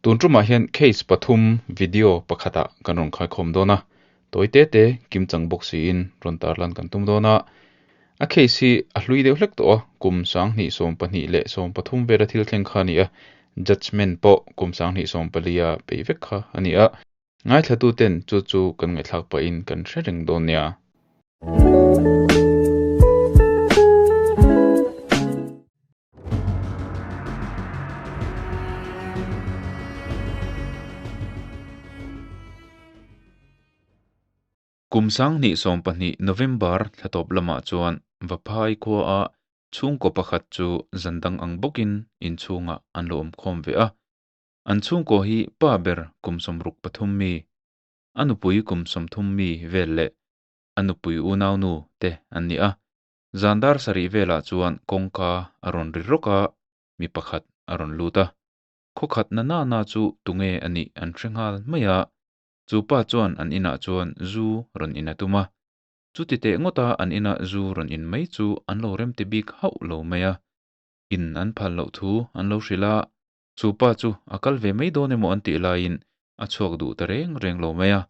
Tun tumah hian case pathum video pakhatah kan rawn khaikhawm dawn a, tawi te te kimchang bawk siin rawn tarlan kan tum dawn a. A case hi a hlui deuh hlek tawh a, kum 2022 leh 13 vela thil thleng kha a ni a, judgement pawh kum 2014 a peih vek kha a ni a. Ngaithlatuten chu chu kan ngaihthlak pahin kan hre reng dawn nia. Kum 2020 November thla tawp lamah chuan Vaphai khuaah chhungkaw pakhat chu zan dang ang bawkin inchhungah an lo awmkhawm ve a. An chhungkaw hi pa ber kum 63 mi, a nupui kum 30 mi vel leh a nupui unaunu te an ni a. Zan dar sarih velah chuan kawngka a rawn ri rawk a, mi pakhat a rawn lut a. Khaw khat na na na chu tunge a nih an hre nghal mai a. Chu pa chuan an inah chuan zu rawn in a tum a. Chuti teh ngawta an ina zu rawn in mai chu an lo remti bik hauh lo mai a. In an phal loh thu an lo hrilh a. Chu pa chu a kal ve mai dawn emaw an tih laiin a chhuak duh ta reng reng lo mai a.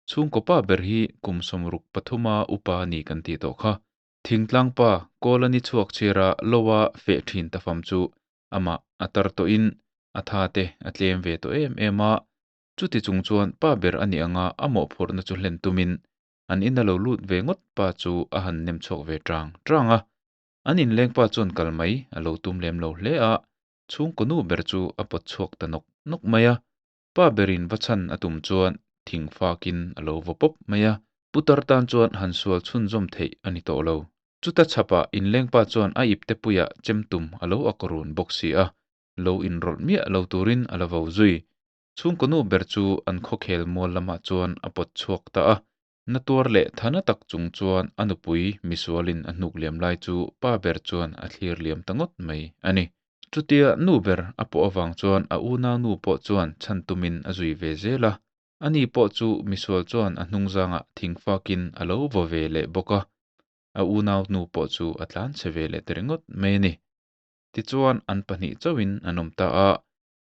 Chhungkaw pa ber hi kum 63 a upa a ni kan tih tawh kha. Thingtlang pa kawl a ni chhuak chhira loa feh thin ta fam chu amah a tar tawhin a tha te a tlem ve tawh em em a. Chuti chung chuan pa ber a nih anga a mawhphurhna chu hlen tumin an ina lo lut ve ngawt pa chu a han nem chhuak ve tang tang a. An inleng pa chuan kal mai a lo tum lem lo hle a, chhungkaw nu ber chu a pawt chhuak ta nawk nawk mai a. Pa berin va chhan a tum chuan thing fakin a lo vaw pawp mai a, putar tan chuan han sual chhunzawm theih a ni tawh lo. Chuta chhapah inleng pa chuan a ipte puiah chem tum a lo ak run bawk si a, lo inrawlh miah lo turin a la vo zui. Chhungkaw nu ber chu an khawkhel mual lamah chuan a pawt chhuak ta a, na tuar leh thana tak chung chuan a nupui misualin a hnuk liam lai chu pa ber chuan a thlir liam ta ngawt mai a ni. Chutia nu ber a pawh avang chuan a unau nu pawh chuan chhan tumin a zui ve zel a, ani pawh chu misual chuan a hnungzangah thing fakin a lo vaw ve leh bawk a, a unau nu pawh chu a tlan chhe ve leh ta ringawt mai a ni. Tichuan an pahnih chauhin an awm ta a,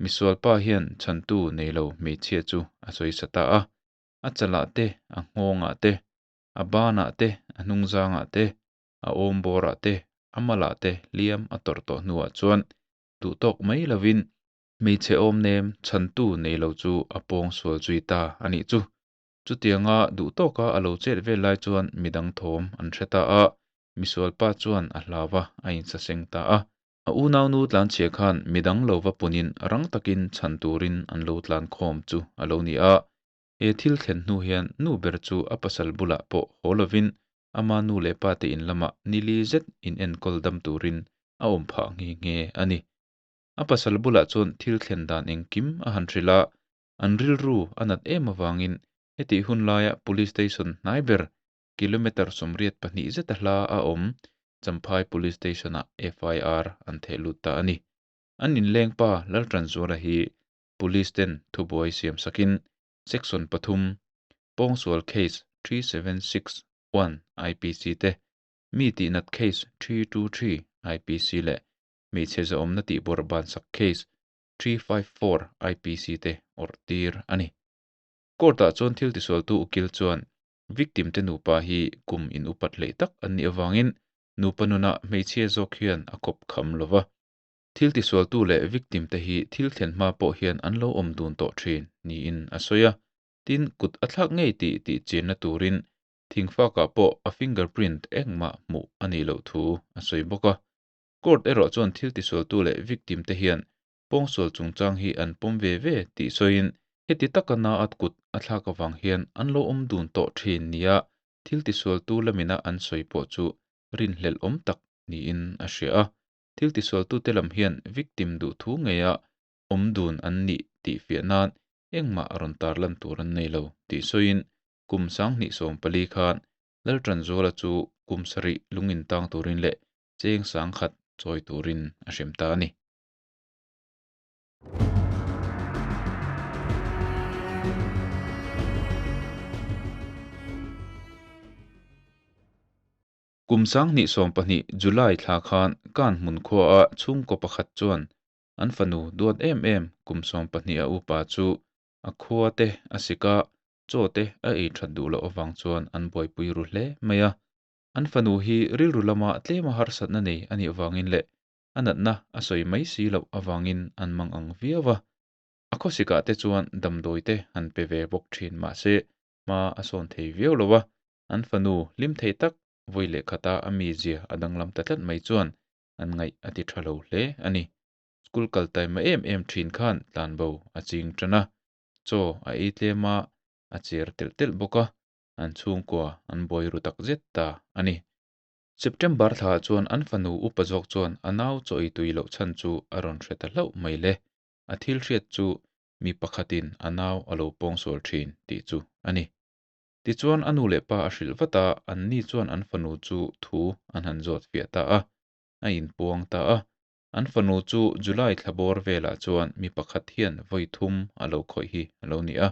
misual pa hian chhantu nei lo hmeichhia chu a sawi sa ta a, a chalah te, a nghawngah te, a banah te, a hnungzangah te, a awm bawrah te, a malah te hliam a tawrh tawh hnuah chuan duhtawk mai lovin hmeichhe awm nem chhantu nei lo chu a pawng sual zui ta a nih chu. Chutianga duhtawka a lo chet vel lai chuan midang thawm an hre ta a, misual pa chuan a hlau a, a insaseng ta a. A unaunu tlanchhia khan midang lo va punin rang takin chhan turin an lo tlan khawm chu a lo ni a. He thil thlen hnu hian nu ber chu a pasal bulah pawh haw lovin ama nu leh pa te in lamah nili zet in enkawl dam turin a awm phah nghe nghe a ni. A pasal bulah chuan thil thlen dan engkim a han hrilh a, an rilru a nat em avangin hetih hun laia Police Station hnai ber kilometre 82 zeta hla a awm Champhai Police Station-ah FIR an theh lut ta a ni. An inleng pa Laltanzuala hi Police ten thubuai siam sakin Section pathum, Pawngsual Case 3761 IPC te, Mi tihnat Case 323 IPC leh Hmeichhe zahawmna tihbawrh bansak Case 354 IPC te awrh tir a ni. Court-ah chuan thil tisualtu ukil chuan victim te nupa hi kum in upat hleih tak an nih avangin nupa nunah hmeichhia zawk hian a kawp kham lo va. Thil tisualtu leh victim te hi thil thlen hma pawh hian an lo awm dun tawh thin niin a sawi a. Tin, kut a thlak ngei tih tih chianna turin thingfakah pawh a fingerprint engmah hmuh a nih loh thu a sawi bawk a. Court erawh chuan thil tisualtu leh victim te hian pawngsual chungchang hi an pawm ve ve tih sawiin heti taka na at kut a thlak avang hian an lo awm dun tawh thin nia thil tisualtu lamina an sawi pawh chu rinhlelh awm tak niin a hria a. Thil tisualtute lam hian victim duh thu ngeia awm dun an nih tih fiah nan engmah rawn tarlan tur an nei lo tih sawiin kum 2014 khan Laltanzuala chu kum sarih lung intang turin leh cheng 10,000 chawi turin a hrem ta a ni. Kum 2020 July thla khan Kanhmun khuaah chhungkaw pakhat chuan. An fanu duat em em kum 12 a upa chu a khua te a sik a, chaw te a ei that duh loh avang chuan an buaipui ru hle mai a. An fanu hi rilru lama tlema harsatna nei a nih avangin leh a natna a sawi mai si loh avangin an mang ang viau a. A khawsikah te chuan damdawi te han pe ve bawk thin mahse hma a sawn thei viau lo a, an fanu hlim thei tak vawi leh khata a mizia a danglam ta tlat mai chuan an ngaih a ti tha lo hle a ni. School kal taima em em thin khan tlanbo a ching tan a, chaw a ei tlem a, a cher telh telh bawk a, an chhungkua an buai ru tak zet ta a ni. September thlaah chuan an fanu upa zawk chuan a nau chaw ei tui loh chhan chu a rawn hre ta hlauh mai le. A thil hriat chu mi pakhatin a nau a lo pawngsual thin tih chu a ni. Tichuan a nu leh pa a hrilh vat a, anni chuan an fanu chu thu an han zawt fiah ta a, a inpuang ta a. An fanu chu July thla bawr velah chuan mi pakhat hian vawi thum a lo khawih hi a lo ni a.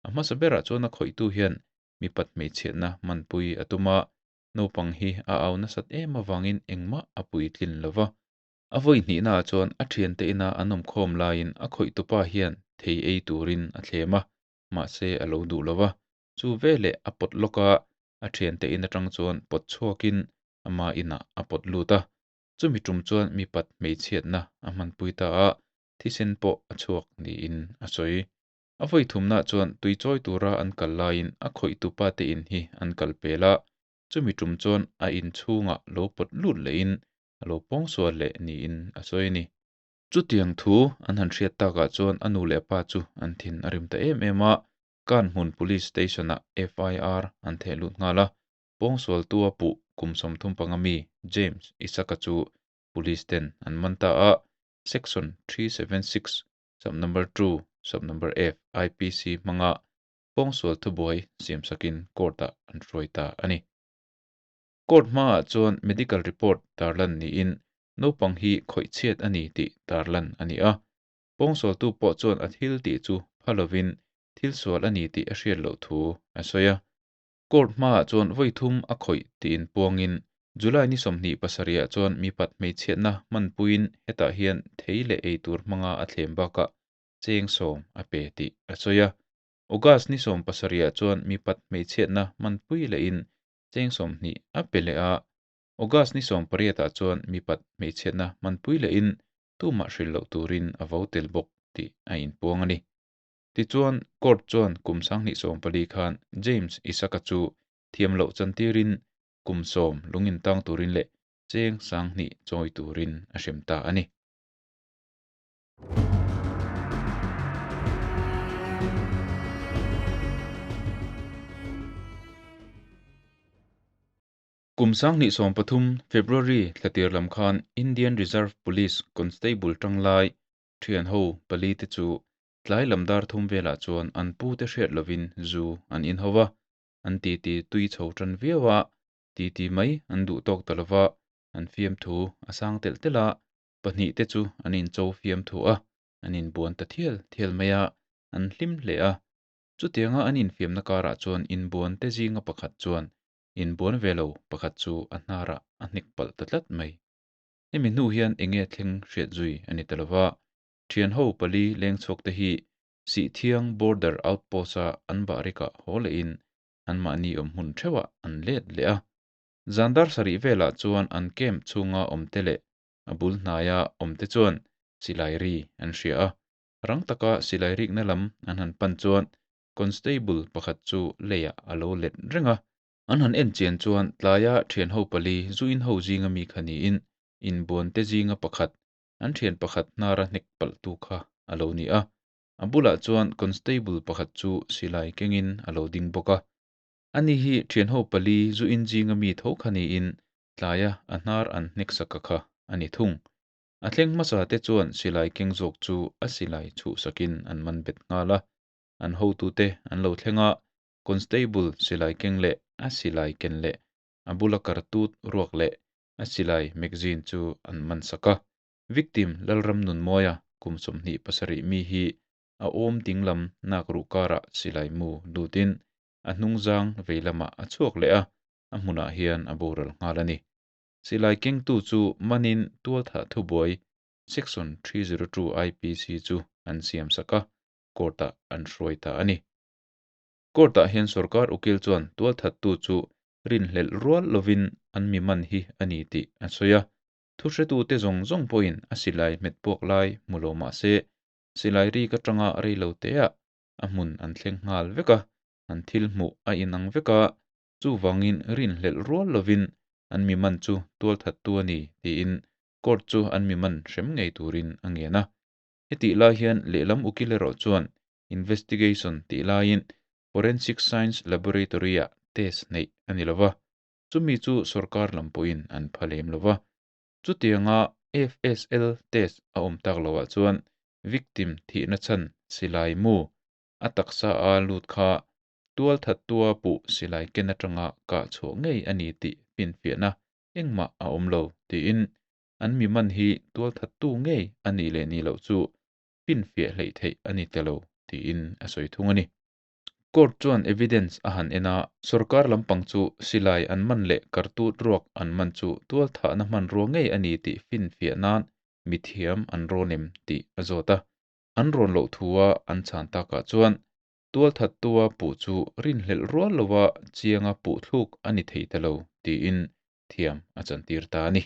A hmasa berah chuan a khawihtu hian mipat hmeichhiatna hmanpui a tum a, naupang hi a au nasat em avangin engmah a puitlin lo va. A vawi hnihnaah chuan a thiante ina an awmkhawm laiin a khawihtupa hian thei ei turin a thlem a, mahse a lo duh lo va. Chu veleh a pawt lawk a, a thiante in atang chuan pawt chhuakin ama inah a pawt lut a. Chumi tum chuan mipat hmeichhiatna a hmanpui ta a, thisen pawh a chhuak niin a sawi. A vawi thumnaah chuan tui chawi tura an kal laiin a khawihtupa te in hi an kal pel a, chumi tum chuan a in chhungah lo pawt lut lehin a lo pawngsual leh niin a sawi a ni. Chutiang thu an han hriat takah chuan a nu leh a pa chu an thin a rim ta em em a, Kanhmun Police Station-ah FIR an theh lut nghal a, pawngsualtua puh kum 35 mi James Isaka chu Police ten an man ta a, Section 376 Sub Number 2 Sub Number F IPC hmanga pawngsual thubuai siamsakin court-ah an hruai ta a ni. Court hmaah chuan medical report tarlan niin naupang hi khawih chhiat a ni tih tarlan a ni a. Pawngsualtu pawh chuan a thil tih chu pha lovin thil sual a ni tih a hriat loh thu a sawi a. Court hmaah chuan vawi thum a khawih tiin puangin July ni 27 ah chuan mipat hmeichhiatna hmanpuiin hetah hian thei leh ei tur hmanga a thlem bakah cheng 10 a pe tih a sawi a. August ni 17 ah chuan mipat hmeichhiatna hmanpui lehin cheng 20 a pe leh a. August ni 18 ah chuan mipat hmeichhiatna hmanpui lehin tumah hrilh loh turin a vo tel bawk tih a inpuang a ni. Tichuan, court chuan kum 2014 khan James Isaka chu thiam loh chantirin kum 10 lungin tang turin leh cheng 2000 chawi turin a hrem ta a ni. Kum 2013 February thlatir lam khan Indian Reserve Police Constable tanglai thian ho pali te chu tlai lam dar thum velah chuan an pu te hriat lovin zu an in ho va, an ti ti tui chho tan viau a, ti ti mai an duh tawk ta lova, an fiam thu a sang telh telh a, pahnih te chu an in cho fiam thu a, an in buan ta thial thial mai a, an hlim hle a. Chutianga an infiamna karah chuan inbuan te zinga pakhat chuan inbuan ve lo pakhat chu a hnarah a hnek palh ta tlat mai. Hemi hnu hian enge thleng hriat zui a ni ta lova, thian ho pali leng chhuak te hi Sihthiang Border Outpost-a an bahrikah haw lehin anmahni awm hmun theuhah an let leh a. Zandar sarih velah chuan an camp chhunga awm te leh a bul hnaia awm te chuan silai ri an hria a. Rang taka silai rikna lam an han pan chuan Constable pakhat chu leiah a lo let reng a. An han en chian chuan tlaia thian ho pali zu in ho zinga mi kha niin inbuan te zinga pakhat an thian pakhat hnara hnek palh tu kha a lo ni a. A bulah chuan Constable pakhat chu silai kengin a lo ding bawk a. Ani hi thian ho pali zu in zinga mi tho kha niin tlaia a hnar an hnek saka kha a ni thung. A thleng hmasa te chuan silai keng zawk chu a silai chhuh sakin an man bet nghal a. An hotute an lo thleng a, Constable silai keng leh a silai ken leh a bula kartut ruak leh a silai magazine chu an man sak a. Victim Lalram Nunmawia kum 27 mi hi a awm ding lam nak ruh karah silai mu lutin a hnung zang vei lamah a chhuak leh a, a hmunah hian a boral nghal a ni. Silai kengtu chu manin tual thah thubuai Section 302 IPC chu an siamsak a, court-ah an hruai ta a ni. Court-ah hian sorkar ukil chuan tualthattu chu rinhlelh rual lovin an mi man hi a ni tih a sawi a. Thuhretute zawng zawng pawhin a silai hmet puak lai hmu lo mah se, silai rik atanga rei lo teah a hmun an thleng nghal vek a, an thil hmuh a inang vek a, chuvangin rinhlelh rual lovin an mi man chu tualthattu a ni tiin court chu an mi man hrem ngei turin a ngen a. Hetih lai hian lehlam ukil erawh chuan investigation tih laiin Forensic Science Laboratory-ah test neih a ni lova, chumi chu sorkar lam pawhin an pha lem lova. Chutianga FSL test a awm tak loah chuan victim thihna chhan silai mu a taksa a lut kha tualthattua puh silai ken atanga kah chhuah ngei a ni tih finfiahna engmah a awm lo tiin an mi man hi tualthattu ngei a nih leh nih loh chu finfiah hleih theih a ni ta lo tiin a sawi thung a ni. Court chuan evidence a han en a, sorkar lampang chu silai an man leh kartut ruak an man chu tualthahna hmanrua ngei a ni tih finfiah nan mithiam an rawn em tih a zawt a. An rawn loh thua an chhan takah chuan tualthattua puh chu rinhlelh rual lova chianga puh thluk a ni thei ta lo tiin thiam a chantir ta a ni.